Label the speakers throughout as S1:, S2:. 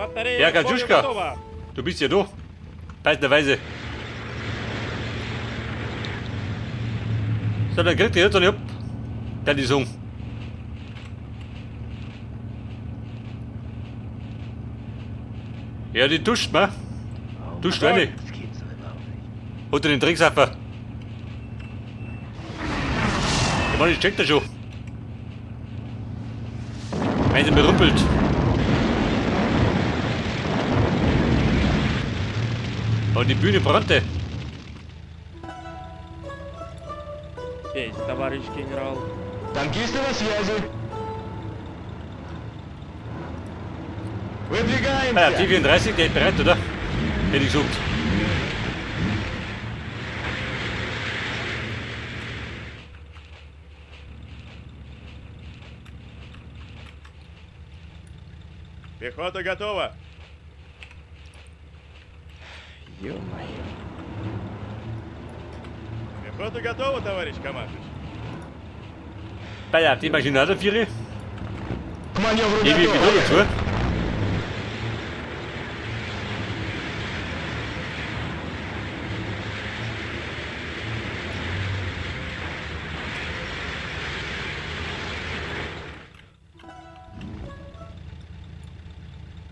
S1: Батарея
S2: Ja,
S1: к бою
S2: Катюшка.
S1: готова.
S2: Du bist ja da. Passenderweise. So, dann kriegt ihr jetzt noch nicht ab. Kann ich sagen. Ja, die duscht man. Duscht eine.
S3: Das gibt's doch überhaupt nicht.
S2: Hat er den Drecksaffer. Ich meine, ich check das schon. Wenn sie berümpelt. Und die Bühne brannte.
S1: Есть, товарищ генерал.
S4: Танкисты на связи.
S2: Ah, ja,
S4: Выдвигаемся.
S2: T34, der ist bereit, oder? Hätte ich gesagt.
S5: Пехота готова.
S3: Ё-моё.
S5: Пехота готова, товарищ командующий.
S2: Bei der die Maschine hat Viere.
S4: К маневру
S2: Gebe ich
S4: готов.
S2: wieder dazu.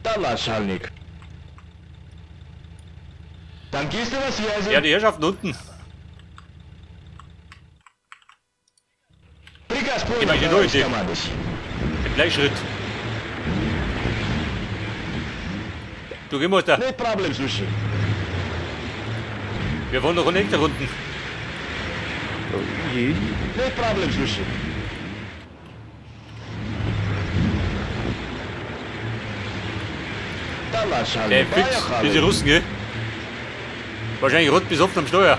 S4: Да, начальник. Танкисты на связи.
S2: Ja, die Herrschaften unten.
S4: Приказ понял,
S2: Maschine
S4: товарищ
S2: durch.
S4: командующий.
S2: Im Gleichschritt. Du geh mal da.
S4: Нет проблем, слушай.
S2: Wir wollen doch nicht da unten.
S3: Есть.
S4: Нет проблем, слушай. Да, начальник.
S2: Der fix,
S4: Поехали.
S2: diese Russen, gell? Wahrscheinlich rot bis offen am Steuer.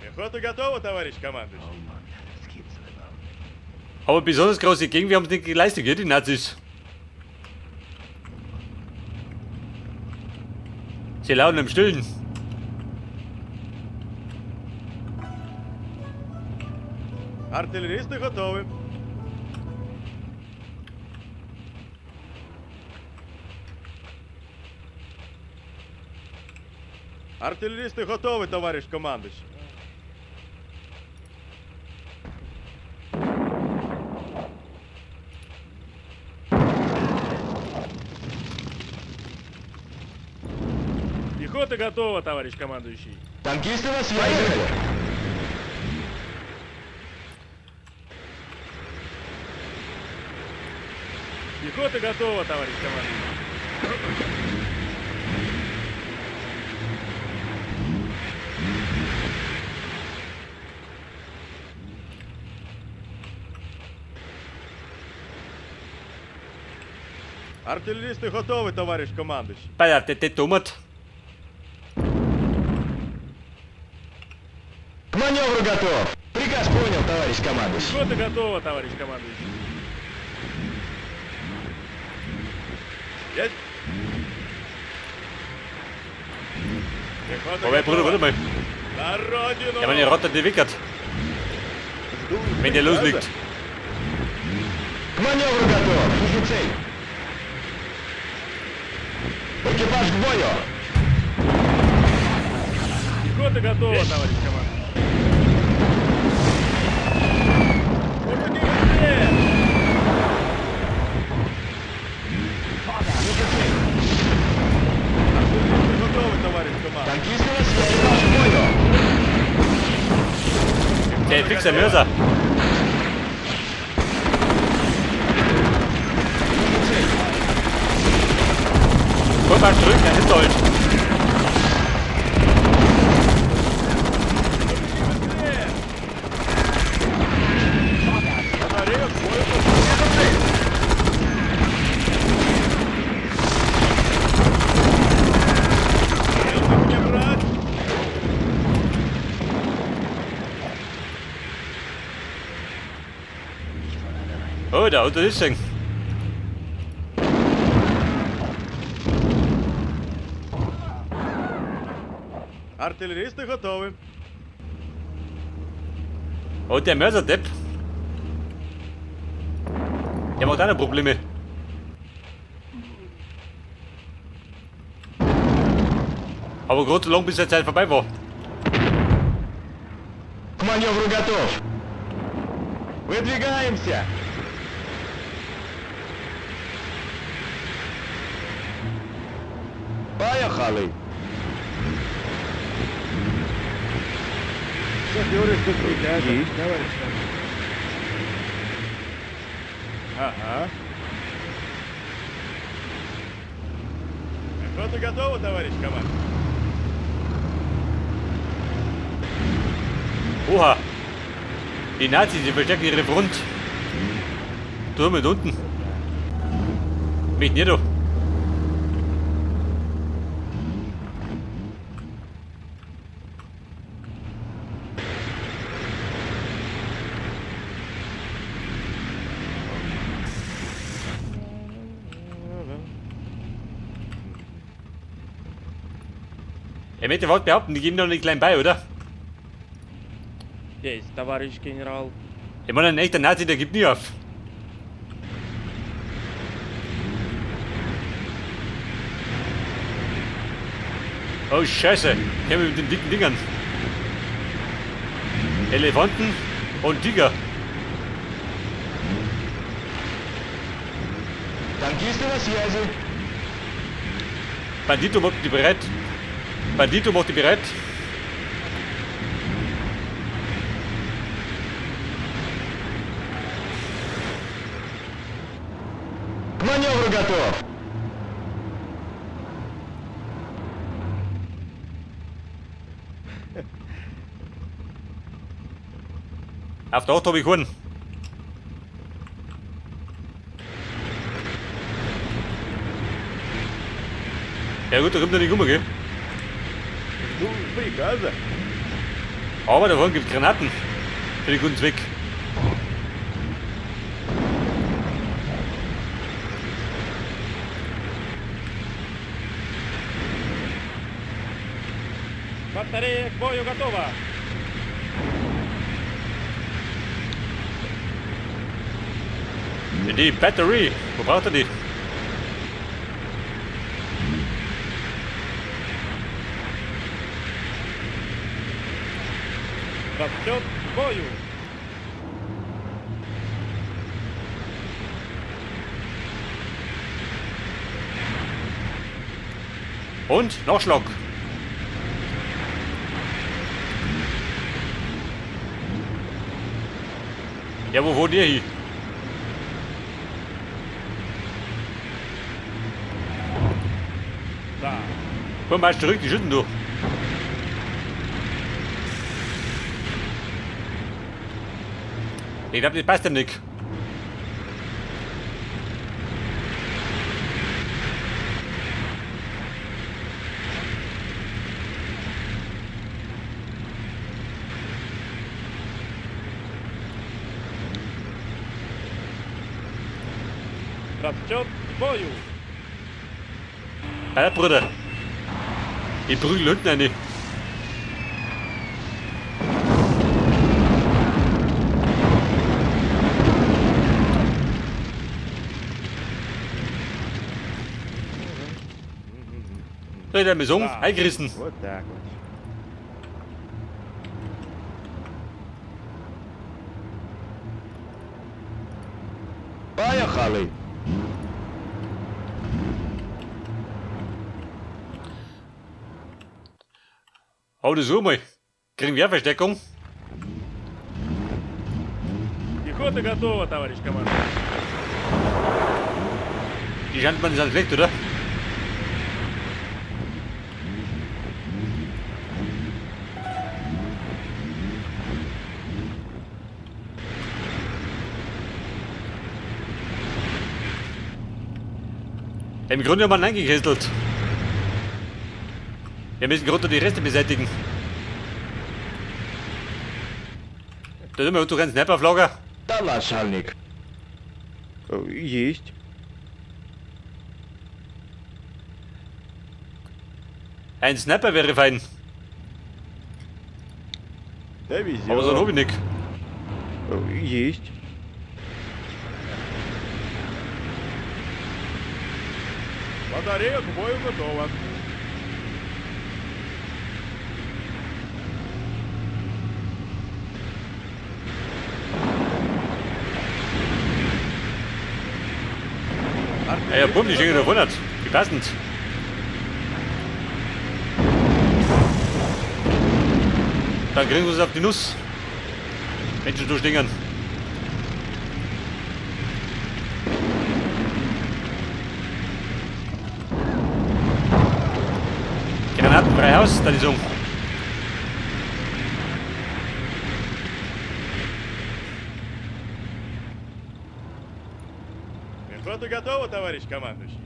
S5: Пехота готова, товарищ командующий.
S3: Oh Mann, das gibt's doch überhaupt nicht.
S2: Aber besonders große Gegenwehr haben sie nicht geleistet, gell, die Nazis. Sie lauen im Stillen.
S5: Артиллеристы готовы. Артиллеристы готовы, товарищ командующий.
S1: Пехота готова, товарищ командующий.
S4: Танкисты на связи. Поехали.
S1: Пехота готова, товарищ командующий.
S5: Артиллеристы готовы, товарищ командующий.
S2: Bei der der dummert.
S4: К маневру готов. Приказ понял, товарищ командующий.
S1: Пехота готова, товарищ командующий.
S5: Есть. Пехота
S2: Wobei, Bruder, warte
S5: готова.
S2: mal.
S5: На родину!
S2: Ja, meine Rotte, die wickert.
S5: Жду
S2: Wenn der
S5: приказа.
S2: loslegt.
S4: К маневру готов. Вижу цель. Экипаж к бою.
S1: Пехота готова, товарищ командующий.
S5: Мужики, быстрее!
S4: Вижу цель.
S5: Артиллеристы готовы, товарищ командующий.
S4: Танкисты на связи. Экипаж к бою.
S2: Der fixer Mörser.
S4: Вижу цель.
S2: Guck mal zurück, der ist deutsch.
S5: Быстрее! Батарея к бою готова. Не брать!
S2: Oh, da unten ist er.
S5: Артиллеристы готовы.
S2: Oh, der Mörserdepp. Der macht auch noch Probleme. Aber gerade so lange, bis die Zeit vorbei war.
S4: К маневру готов. Выдвигаемся. Поехали.
S5: Саперы ждут приказа. Есть, товарищ командующий. Ага. Пехота готова, товарищ командующий.
S2: Oha. Die Nazis, die verstärken ihre Front. Drüben und unten. Mich nicht, du. Ich möchte überhaupt behaupten, die geben doch nicht klein bei, oder?
S1: Есть, товарищ генерал.
S2: Ich meine, ein echter Nazi, der gibt nie auf. Oh Scheiße, kämen mit den dicken Dingern. Elefanten und Tiger.
S4: Танкисты на связи.
S2: Bandito macht die bereit. Bandito macht die bereit.
S4: К маневру готов.
S2: Auf der 8 habe ich keinen. Ja gut, da kommt er nicht rum, gell?
S5: Жду приказа.
S2: Aber da vorne gibt Granaten. Für den guten Zweck.
S1: Батарея к бою готова.
S2: Die Batterie. Wo braucht er die?
S1: Расчет к бою.
S2: Und Nachschlag. Ja, wo wohnt ihr hier?
S1: Да.
S2: Komm mal zurück, die schütten du. Ich glaube, das passt dem nicht.
S1: Расчет к бою.
S2: Alter Bruder. Ich prügel hinten eine. Soll ich mir sagen?
S5: Да.
S2: Eingerissen.
S5: Вот так вот.
S4: Поехали.
S2: Hau das so mal. Kriegen wir Versteckung?
S1: Пехота готова, товарищ командир.
S2: Die Schandmann sind schlecht, oder? Im Grunde haben wir ihn eingekesselt. Wir müssen gerade die Reste beseitigen. Da sind wir doch einen Sniper auf Lager.
S4: Да, начальник.
S5: Есть.
S2: Ein Sniper wäre fein.
S5: Довезем.
S2: Aber so ein hab ich nicht.
S5: Есть.
S1: Батарея к бою готова.
S2: Ja, bumm, die stehen da 100. Wie passend. Dann kriegen wir es auf die Nuss. Menschen durchdingern. Granaten frei Haus, da die so.
S1: Пехота готова, товарищ командующий.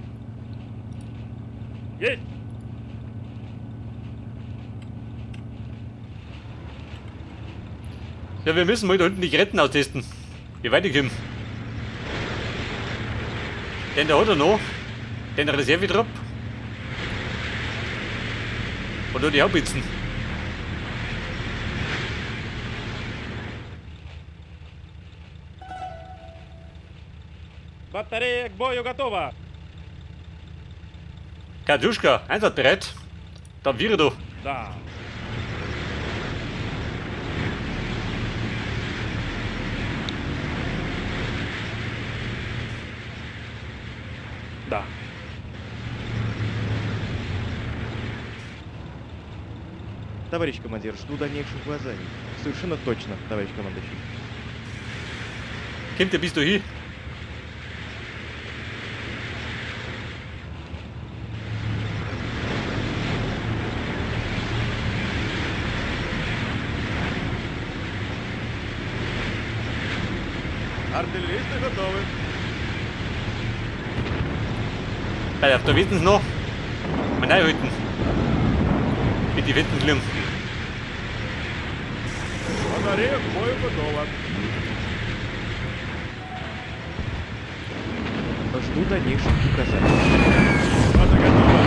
S1: Есть!
S2: Ja, wir müssen mal da unten die Gräten austesten. Wie weit ich komme. Den da hat er noch. Den Reservetrupp. Und nur die Haubitzen.
S1: Батарея к бою готова.
S2: Katjuschka, einsatzbereit. Dann wir da.
S1: Да. Да.
S5: Товарищ командир, жду дальнейших указаний. Совершенно точно, товарищ командующий.
S2: Kommt der bis da hin?
S1: Артиллеристы готовы.
S2: Bei auf der wissen noch. Mal reinhalten. Mit die Wetten klingen.
S1: Батарея к бою готова.
S5: Жду дальнейших указаний.
S1: Пехота готова.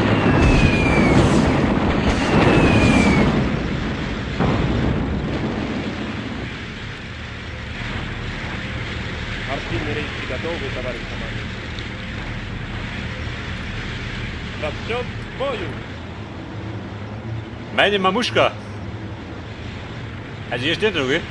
S1: Артиллерийцы готовы, товарищ командующий. Расчет к бою!
S2: Meine Mamuschka. Also hier steht noch, gell?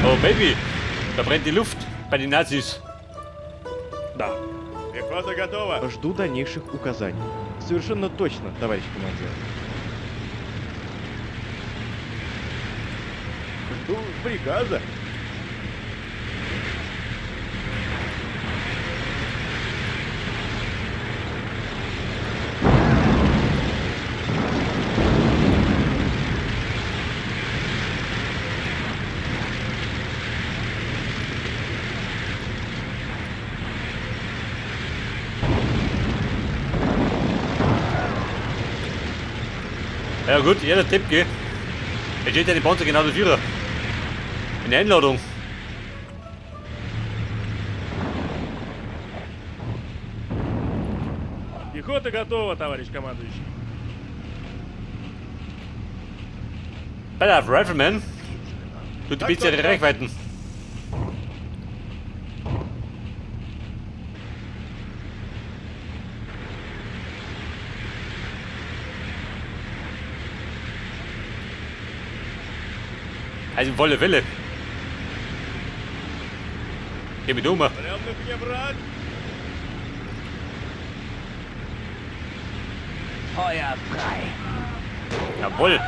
S2: Oh Baby, da brennt die Luft bei den Nazis.
S1: Да. Пехота готова.
S5: Жду дальнейших указаний. Совершенно точно, товарищ командир.
S1: Жду приказа.
S2: Ja gut, jeder Tipp, gell? Es steht ja die Panzer genau dafür. Eine Einladung.
S1: Пехота готова, товарищ командующий.
S2: Bei der Rifleman. Du die bitte ihre Reichweiten. Also volle Welle. Geh mit um.
S1: Пленных не брать.
S3: Feuer frei.
S2: Jawohl.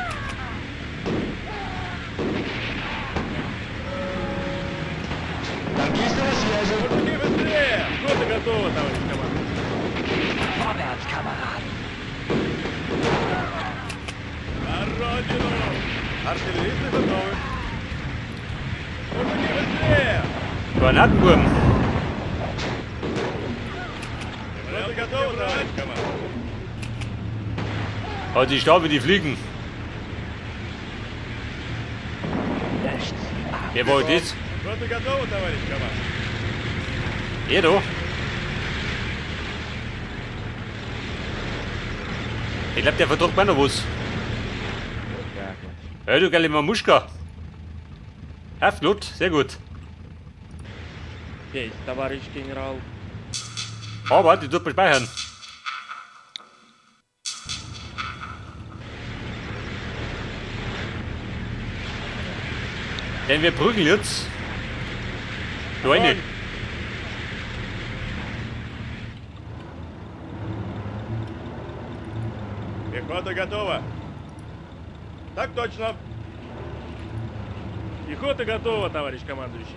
S4: Танкисты на связи.
S1: Мужики, быстрее! Пехота готова, товарищ командующий.
S3: Vorwärts, Kameraden.
S1: На родину! Артиллеристы готовы. Мужики, быстрее!
S2: Granatenwurm.
S1: Пехота готова, товарищ командующий.
S2: Oh, die Staube, die fliegen.
S3: Löscht sie ab.
S2: Wer war das?
S1: Рота готова, товарищ командующий.
S2: Er da. Ich glaub, der vertragt mir noch was.
S5: Так вот.
S2: Ja, du geile Mamuschka. Haftlot, sehr gut.
S6: Есть, товарищ генерал.
S2: Aber die tut man speichern. Denn wir prügeln jetzt. Du eine.
S1: Пехота готова. Так точно.
S6: Пехота готова, товарищ командующий.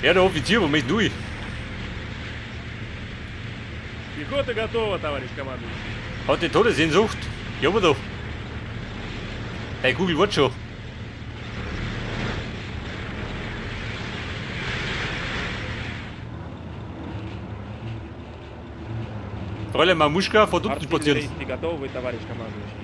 S2: Ja, der Offizier, wo möchtest du hin?
S6: Пехота готова, товарищ командующий.
S2: Hat die Todessehnsucht? Ja, aber doch. Hey, Google wird schon. Fräulein Mamuschka, von unten spazieren.
S6: Артиллеристы готовы, товарищ командующий.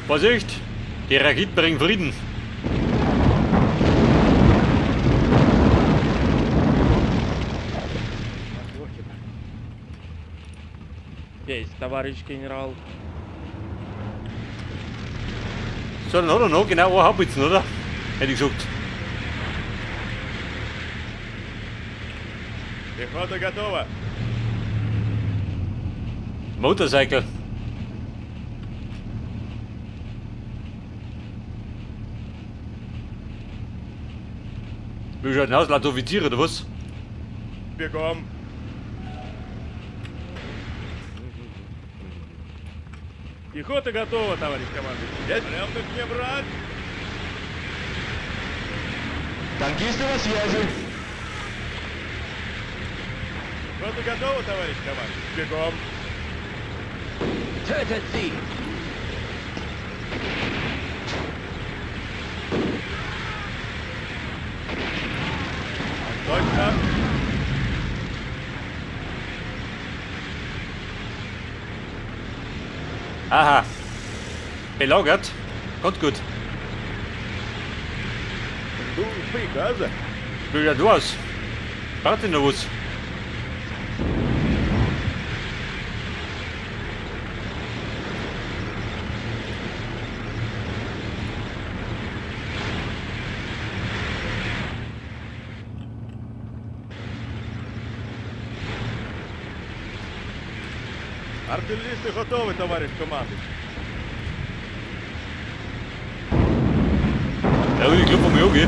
S2: Vorsicht! Die Raketen bringen Frieden.
S6: Есть, товарищ генерал.
S2: So, dann hat er noch genau eine Haubitzen, oder? Hätte ich gesagt.
S1: Пехота готова.
S2: Motorcycle. Wie schaut denn aus? Lauter Offiziere oder was?
S1: Бегом.
S6: Пехота готова, товарищ командующий.
S1: Есть пленных не брать.
S4: Танкисты на связи.
S1: Рота готова, товарищ командующий. Бегом.
S3: Tötet sie!
S1: Точно.
S2: Aha. Belagert. Ganz gut.
S1: Жду приказа.
S2: Wie schaut du aus? Braucht ihr noch was?
S1: Артиллеристы готовы, товарищ командующий.
S2: Ja, ich glaube, mir okay.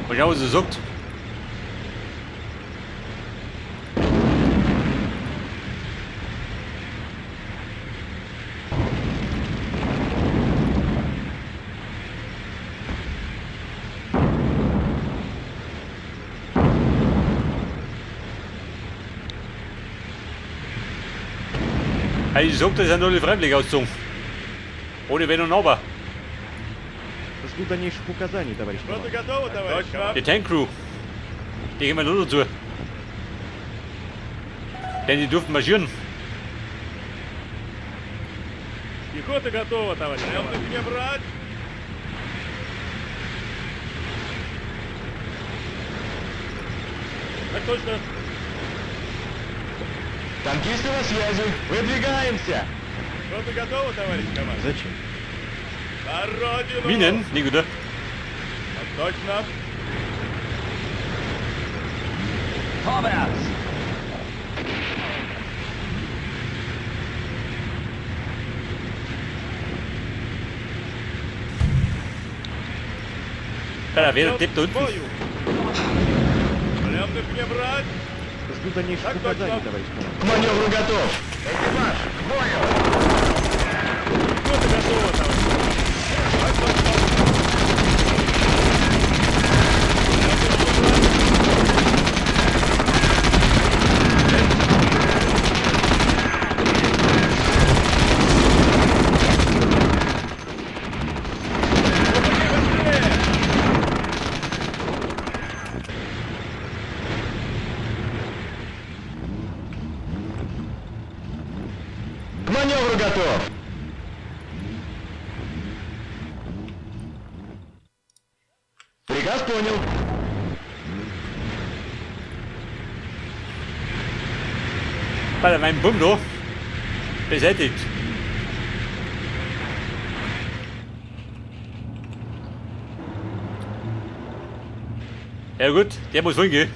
S2: Mal schauen, was er sagt. Hey, ich sag, das sind alle freiwillig ausgezogen. Ohne Wenn und Aber.
S5: Жду дальнейших указаний, товарищ
S1: Рота
S5: командующий.
S1: готова, товарищ командующий.
S2: Die Tankcrew. Die gehen wir nur dazu. Denn die durften marschieren.
S6: Пехота готова, товарищ
S1: Пленных
S6: командующий.
S1: не брать.
S6: Так точно.
S4: Танкисты на связи. Выдвигаемся.
S1: Рота готова, товарищ командующий.
S5: Зачем?
S1: За родину!
S2: Minen, nicht, oder?
S1: Так точно.
S3: Vorwärts!
S2: Ja, wer der Depp da
S1: К
S2: unten?
S1: бою! Пленных не брать.
S5: Жду дальнейших
S1: Так
S5: указаний,
S1: точно.
S5: товарищ командующий.
S4: К маневру готов. Экипаж, к бою.
S6: Пехота готова, товарищ командующий.
S1: Так точно.
S4: готов. Приказ понял.
S2: Bei meinem Bumm da. Beseitigt. Ja gut, der muss hingehen.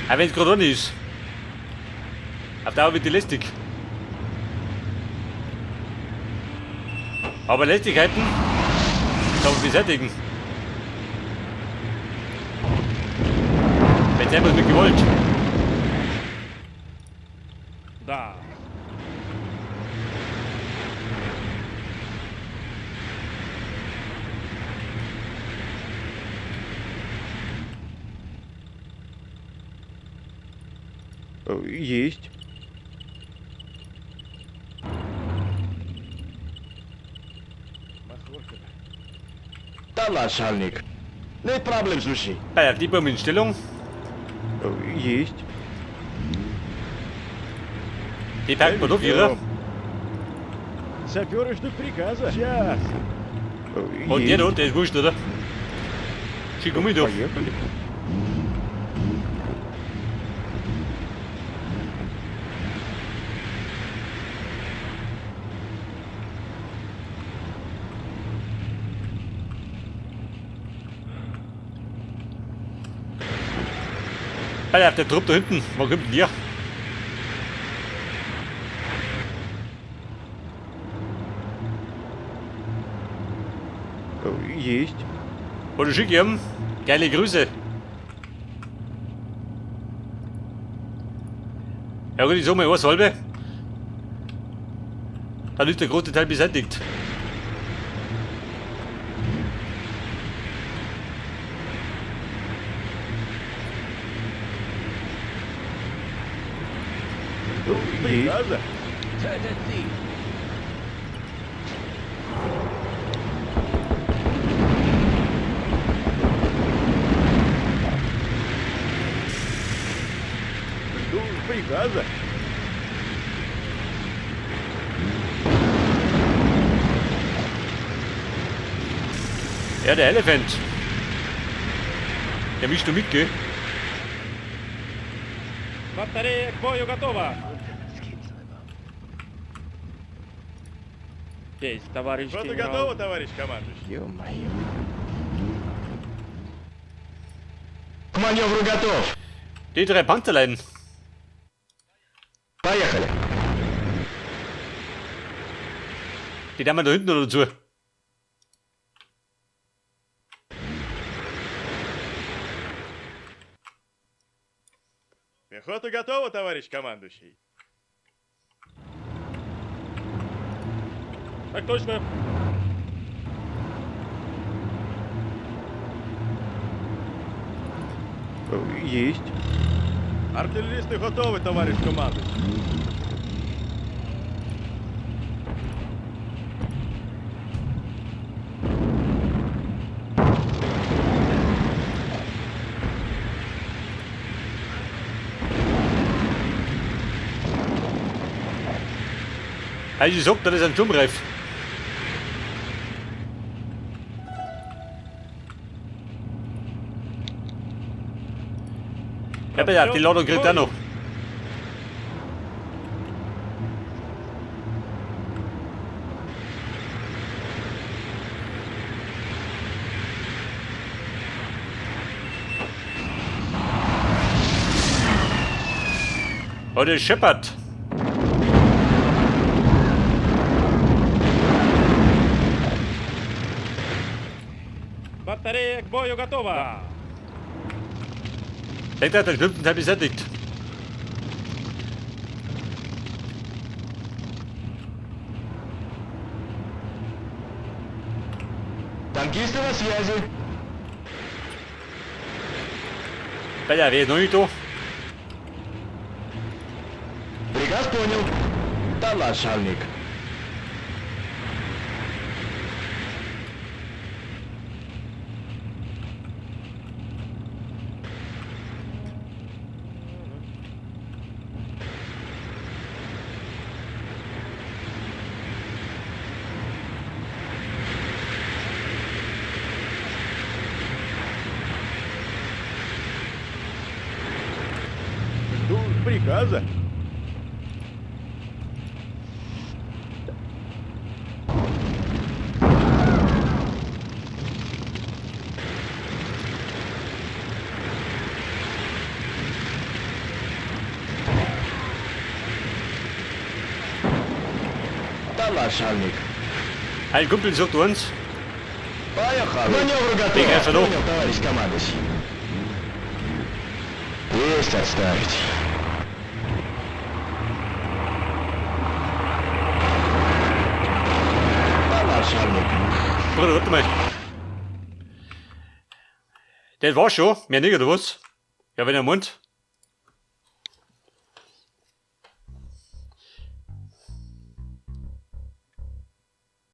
S2: Auch wenn es gerade an ist. Auf Dauer wird die lästig. Aber Lästigkeiten kann man beseitigen. Wenn es einfach mit gewollt.
S6: Да.
S5: Есть.
S4: Да, начальник. Нет проблем, слушай.
S2: Bei die Bombe in Stellung.
S5: Есть.
S2: Die packen wir auf ihre.
S1: Саперы ждут приказа. Сейчас.
S2: Und der da, der ist wurscht, oder? Schick um mich da.
S5: Поехали.
S2: Alter, der Trupp da hinten. Wo kommt denn der?
S5: Есть.
S2: Oder schick ihm. Geile Grüße. Ja gut, ich sag mal was halbe. Dann ist der große Teil beseitigt.
S1: Приказа.
S3: Tötet sie!
S1: Жду приказа.
S2: Ja, der Elephant. Der mischt du mit, gell?
S6: Батарея к бою готова. Есть, товарищ
S1: Рота
S6: генерал.
S1: готова, товарищ командующий.
S5: Ё-моё.
S4: К маневру готов.
S2: Die drei Panzerlein.
S4: Поехали.
S2: Die da wir da hinten noch dazu.
S1: Пехота готова, товарищ командующий.
S6: Так точно.
S5: Есть.
S1: Артиллеристы готовы, товарищ командующий.
S2: Also ich sag, das ist ein Sturmreif. Ja, bitte, die Ladung kriegt auch noch. Oh, der scheppert.
S6: Батарея к бою готова.
S2: Denkt er, den schlimmsten Teil beseitigt.
S4: Танкисты на связи.
S2: Bei der wer ist noch nicht da?
S4: Приказ понял. Да, начальник.
S1: Приказа.
S4: Товарищ.
S2: Ein Kumpel sucht uns.
S4: Поехали. Маневр готов.
S2: Бегай, Федор.
S4: Понял, товарищ командующий. Есть отставить. Товарищ.
S2: Bruder, warte mal. Das war schon. Mehr nicht, oder was? Ja, wenn er Mund.